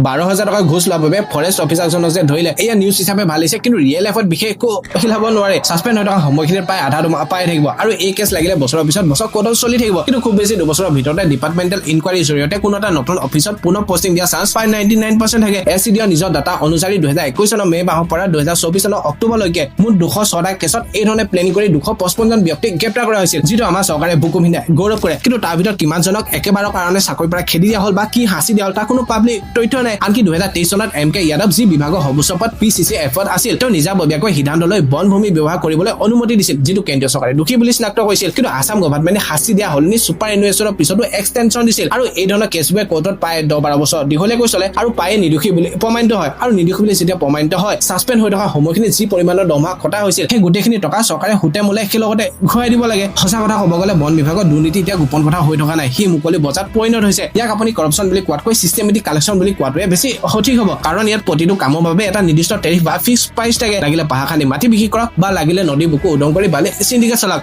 12,000 টকা ঘোচ লোৱাৰ বাবে ফৰেষ্ট অফিচাৰজনক যে ধৰিলে, এয়া নিউজ হিচাপে ভাল হৈছে, কিন্তু ৰিয়েল লাইফত বিশেষ একো হিলাব নোৱাৰে। ছাছপেণ্ড হৈ থকা সময়খিনিত প্ৰায় আধা দৰমহা পাই থাকিব আৰু এই কেছ লাগিলে বছৰৰ পিছত বছৰ কোৰ্টত চলি থাকিব, কিন্তু খুব বেছি 2 বছৰৰ ভিতৰতে ডিপাৰ্টমেণ্টেল ইনকুৱাৰীৰ জৰিয়তে কোনো এটা নতুন অফিচত পুনৰ পষ্টিং দিয়া চান্স প্ৰায় 99% থাকে। এছ চি ডিৰ নিজৰ ডাটা অনুযায়ী 2021 চনৰ মে মাহৰ পৰা 2024 চনৰ অক্টোবৰলৈকে মুঠ 206টা কেছত এই ধৰণে প্লেনিং কৰি 255জন ব্যক্তিক গ্ৰেপ্তাৰ কৰা হৈছিল, যিটো আমাৰ চৰকাৰে বুকু পিন্ধাই গৌৰৱ কৰে। কিন্তু তাৰ ভিতৰত কিমানজনক একেবাৰৰ কাৰণে চাকৰিৰ পৰা খেদি দিয়া হ'ল বা কি শাস্তি দিয়া হ'ল, তাৰ কোনো পাব্লিক তথ্য নাই। আনকি 2023 চনত এম কে যাদৱ, যি বিভাগৰ সৰ্বোচ্চ পদ পিচিচি এফত আছিল, তেওঁ নিজাববীয়াকৈ সিদ্ধান্ত লৈ বনভূমি ব্যৱহাৰ কৰিবলৈ অনুমতি দিছিল, যিটো কেন্দ্ৰীয় চৰকাৰে দোষী বুলি চিনাক্ত কৰিছিল। কিন্তু আছাম গভৰ্ণমেণ্টে শাস্তি দিয়া সলনি ছুপাৰ এনুৱেশ্যনৰ পিছতো এক্সটেনশ্যন দিছিল। আৰু এই ধৰণৰ কেছবোৰে কোৰ্টত প্ৰায় 10-12 বছৰ দীঘলীয়াকৈ চলে আৰু প্ৰায়ে নিৰ্দোষী বুলি প্ৰমাণিত হয়। আৰু নিৰ্দোষী বুলি যেতিয়া প্ৰমাণিত হয়, ছাছপেণ্ড হৈ থকা সময়খিনি যি পৰিমাণৰ দৰমহা কটা হৈছিল, সেই গোটেইখিনি টকা চৰকাৰে সুতে মূলে সেই লগতে ঘূৰাই দিব লাগে। সঁচা কথা ক'ব গ'লে বন বিভাগৰ দুৰ্নীতি এতিয়া গোপন কথা হৈ থকা নাই, সি মুকলি বজাৰত পৰিণত হৈছে। ইয়াক আপুনি কৰপশ্যন বুলি কোৱাতকৈ চিষ্টেমেটিক কালেকশ্যন বুলি কোৱাটোৱে বেছি সঠিক হ'ব, কাৰণ ইয়াত প্ৰতিটো কামৰ বাবে এটা নিৰ্দিষ্ট টেৰিফ বা ফিক্স প্ৰাইচ থাকে। লাগিলে পাহাৰ খান্দি মাটি বিক্ৰী কৰক বা লাগিলে নদী বুকু উদং কৰি বালি চিণ্ডিকেট চলাওক।